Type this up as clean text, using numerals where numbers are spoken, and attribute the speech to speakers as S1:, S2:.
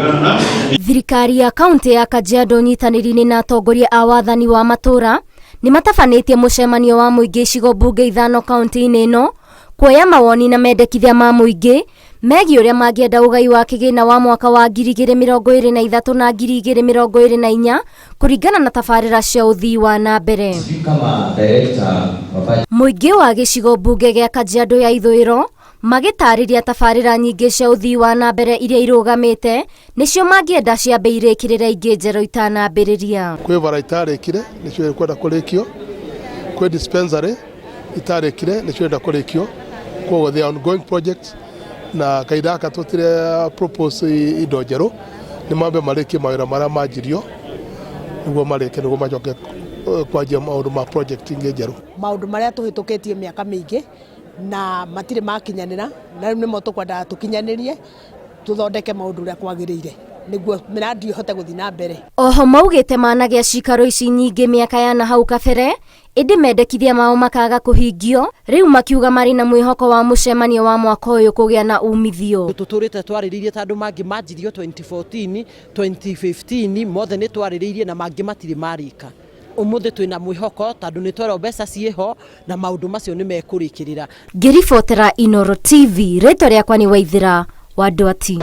S1: Kũregana na
S2: Thirikari ya kaunti ya Kajiado nyitanĩri-inĩ na atongoria a wathani wa matũra nĩ matabanĩtie mũcemanio wa mũingĩ icigo mbunge ithano kaunti-inĩ ĩno kuoya mawoni na mendekithia ma mũingĩ megiĩ ũrĩa mangĩenda ũgai wa kĩgĩna wa mwaka wa 2023 na 2024 kũringana na tabarĩra cia ũthii wa na mbere.
S3: Sijui kama director wa budget
S2: Mũingĩ wa gĩcigo mbunge gĩa Kajiado ya Ithũĩro magĩtarĩria tabarĩra nyingĩ cia ũthii wa na mbere iria irũgamĩte nĩcio mangĩenda ciambe irĩkĩrĩre ingĩ njerũ itanambĩrĩria.
S4: Kwĩ bara itarĩkire nĩcio ikwenda kũrĩkio, kwĩ dispensary itarĩkire nĩcio irenda kũrĩkio, koguo they are ongoing projects na kahinda gaka tũtire propose indo njerũ, nĩ mambe marĩkie mawĩra marĩa manjirio nĩguo marĩke nĩguo macoke kwanjia maũndũ ma project ingĩ njerũ.
S5: Maũndũ marĩa tũhĩtũkĩtie mĩaka mĩingĩ na matirĩ makinyanĩra, na rĩu nĩmo tũkwendaga tũkinyanĩrie, tũthondeke maũndũ ũrĩa kwagĩrĩire nĩguo mĩrandi ĩhote gũthiĩ na mbere.
S2: Oho maugĩte managĩa cikaro ici nyingĩ mĩaka ya na hau kabere ĩndĩ mendekithia mao makaga kũhingio, rĩu makiuga marĩ na mwĩhoko wa mũcemanio wa mwaka ũyũ kũgĩa na umithio.
S6: Tũtũrĩte twarĩrĩirie ta andũ mangĩ manjirio 2014, 2015 mothe nĩ twarĩrĩirie na mangĩ matirĩ marĩka. Ũmũthĩ twĩna mwĩhoko tondũ nĩ twerwo mbeca ciĩho na maũndũ macio nĩ mekũrĩkĩrĩra.
S2: Ngĩribotera Inooro TV, rĩtwa rĩakwa nĩ Waithĩra wa Ndwati.